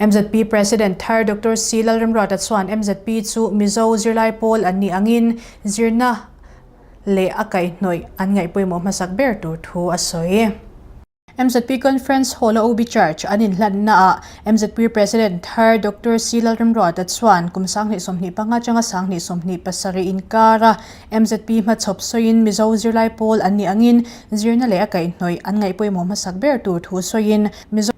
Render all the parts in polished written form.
Mzp President thar Doctor C Lalremruata chuan mzp chu Mizo zirlai pawl an nih angin zirna leh a kaihhnawih an ngaih pawimawh hmasak ber tur thu a sawi. Mzp Conference Hall-a OB Church an inhlannaah mzp President thar Doctor C Lalremruata chuan kum 2025 atanga 2027 inkara mzp hmachhawp sawiin Mizo zirlai pawl an nih angin zirna leh a kaihhnawih an ngaih pawimawh hmasak ber tur thu sawiin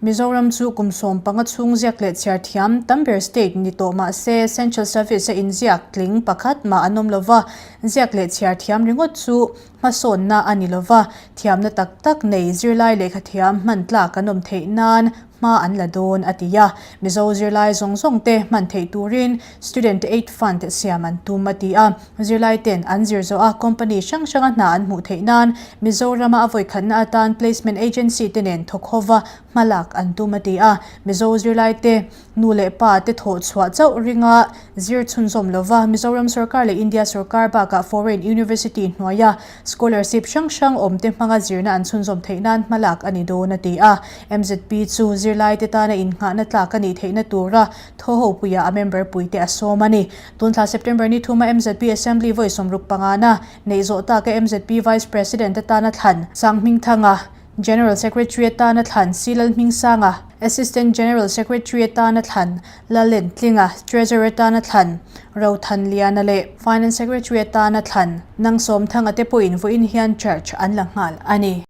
Mizoram chu kum 15 chhung ziak leh chhiar thiam tam ber state ni tawh mah se Central Service a inziak tling pakhat mah an awm lova, ziak leh chhiar thiam ringawt chu hmasawnna a ni lova, thiamna tak tak nei zirlai lehkha thiam hman tlak an awm theih nan hma an la dawn a ti a. Mizo zirlai zawng zawng te hman theih turin Student Aid Fund siam an tum a ti a. Zirlai ten an zir zawh a company hrang hranga hna an hmuh theih nan Mizorama a vawikhatna atan Placement Agency te nen thawk hova hmalak an tum a ti a. Mizo zirlai te Nu leh pa te thawh chhuah chauh ringa zir chhunzawm lova Mizoram sorkar leh India sorkar bakah foreign university hnuaia scholarship hrang hrang awm te hmanga zirna an chhunzawm theih nan hmalak a ni dawn a ti a. Mzp chu zirlai te tana innghahna tlak a nih theihna tura thawhopuia a member puite a sawm a ni. Tun thla September ni thuma mzp Assembly vawi 65na neih zawh taka mzp Vice President atana thlan Sanghmingthanga General Secretary atana thlan Si Lalhmingsanga, Assistant General Secretary atana thlan Lalentlinga, Treasurer atana thlan Rothanliana leh Finance Secretary atana thlan Nangsawmthanga te pawhin vawiin hian charge an la nghal a ni.